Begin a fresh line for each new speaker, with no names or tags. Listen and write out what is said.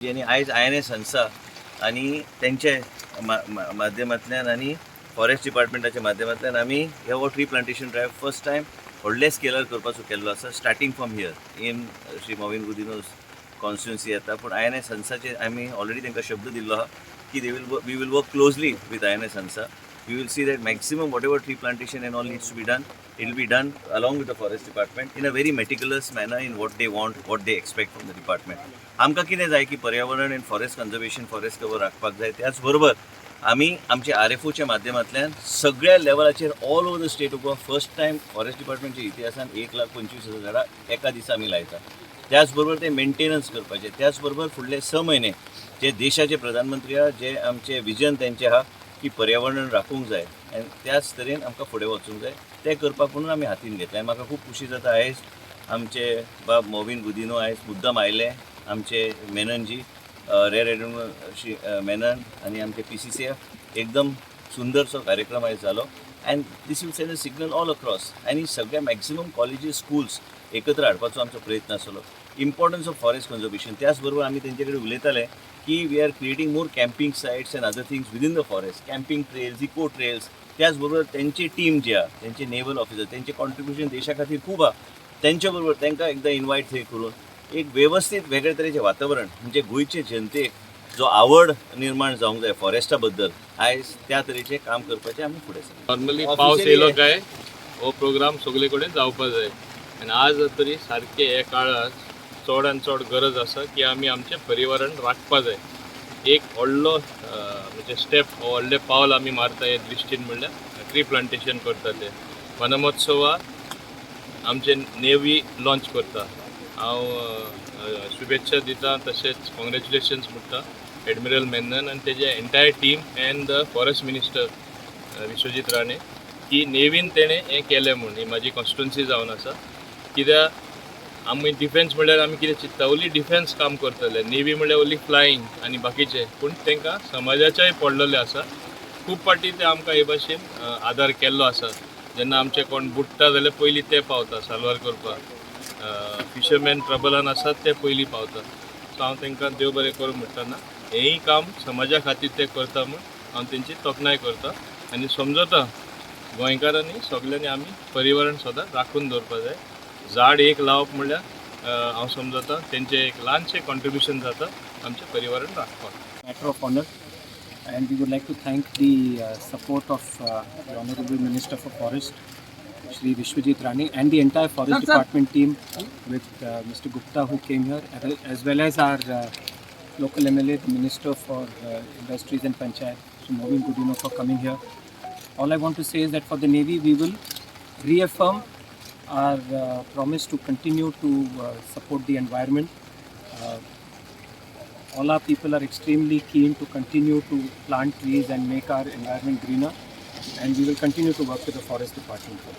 आनी आयज आयएनएस हंसा आनी तेंचे माध्यमांतल्यान आनी फॉरेस्ट डिपार्टमेंटाच्या माध्यमांतल्यान आमी हो tree plantation drive first time व्हडले स्केलार करपाचो केल्लो आसा, starting from here in Shri Mauvin Godinho's constituency येता. पूण आयएनएस हंसाचे आमी ऑलरेडी तांकां शब्द दिल्लो आहा की they will we will work closely with INS Hansa. We will see that maximum whatever tree plantation and all needs to be done, it will be done along with the forest department in a very meticulous manner in what they want, what they expect from the department. आमकां कितें जाय की पर्यावरण and forest conservation, forest cover राखपाक जाय. त्याच बरोबर आमी आमच्या आरएफओच्या माध्यमांतल्यान सगळ्या लेवलाचेर all over the state of Goa first time forest डिपार्टमेंटच्या इतिहासान 1,25,000 झाडां एका दिसा आमी लायता. त्याच बरोबर ते मेंटेनन्स करपाचे. त्याच बरोबर फुडले 6 म्हयने जे देशाचे प्रधानमंत्री आहा, जे आमचे विजन तेंचे आहा की पर्यावरण राखूंक जाय आनी त्याच तरेन आमकां फुडें वचूंक जाय, तें करपाक म्हणून आमी हातीन घेतलें. आनी म्हाका खूब खुशी जाता, आयज आमचे बाब मोविन गुदिनो आयज मुद्दम आयले, आमचे मेननजी, रेअर एडमिरल श्री मेनन आनी आमचे पीसीसीएफ. एकदम सुंदरसो कार्यक्रम आयज जालो and this will send a signal all across. आनी सगळ्या मॅक्सिमम कॉलेजीस, स्कुल्स एकत्र हाडपाचो आमचो प्रयत्न आसलो, इम्पॉर्टन्स ऑफ फॉरेस्ट कन्जर्वेशन. त्याच बरोबर आमी तेंचे कडेन उलयताले की we are creating more camping sites and other things within the forest, camping trails, eco trails. त्याच बरोबर तेंची टीम जी आहा, तेंचे नेवल ऑफिसर, तेंचे कॉन्ट्रिब्युशन देशा खातीर खूब आहा. तेंच्या बरोबर तांकां एकदां इनवायट थंय करून एक वेवस्थीत वेगळे तरेचें वातावरण, म्हणजे गोंयचे जनतेक जो आवड निर्माण जावंक जाय फॉरेस्टा बद्दल, आयज त्या तरेचें काम करपाचें आमी फुडें सरले.
नॉर्मली पावस येयलो काय हो प्रोग्राम सगळे कडेन जावपा जाय आनी आज तरी सारकें हे काळार चड आनी चड गरज आसा की आमी आमचें पर्यावरण राखपा जाय. एक व्हडलो म्हणजे स्टेप, व्हडलें पावल आमी मारता हे दृश्टीन, म्हणल्यार ट्री प्लांटेशन करता ते वनमहोत्सवा आमचे नेवी लॉन्च करता. हांव शुभेच्छा दिता, तशेंच कॉंग्रेच्युलेशन्स म्हणटा एडमिरल मेनन आनी तेजे entire team and the forest minister Vishwajit Rane की नेवीन तेणें हें केलें म्हूण. ही म्हाजी कॉन्स्टिट्युन्सी जावन आसा, कित्याक आमी डिफेन्स म्हणल्यार आमी कितें चिंत्ता, ओन्ली डिफेन्स काम करतले, नेवी म्हणल्यार ओन्ली फ्लायींग आनी बाकीचे. पूण तांकां समाजाचेय पडलेलें आसा. खूब फावटी ते आमकां हे भाशेन आदार केल्लो आसा. जेन्ना आमचे कोण बुडटा जाल्यार पयलीं ते पावता साल्वार करपाक, फिशरमॅन ट्रबलान आसात ते पयलीं पावता. सो हांव तांकां देव बरें करूं म्हणटना, हेंय काम समाजा खातीर ते करता म्हूण हांव तेंची तोखणाय करता आनी समजता, गोंयकारांनी सगल्यांनी आमी पर्यावरण सदांच राखून दवरपा जाय. झाड एक लावप म्हणल्यार हांव समजता तेंचें एक ल्हानशें कॉन्ट्रिब्युशन जाता आमचें पर्यावरण राखपाक.
Matter of honor, and we would like to thank the support of the Honorable Minister for Forest, Shri Vishwajit Rane, and the entire Forest Department team with Mr. Gupta, who came here, as well as our local MLA, the Minister for Industries and Panchayat, Shri Mauvin Godinho, for coming here. All I want to say is that for the Navy, we will reaffirm our promise to continue to support the environment. All our people are extremely keen to continue to plant trees and make our environment greener, and we will continue to work with the forest department for that.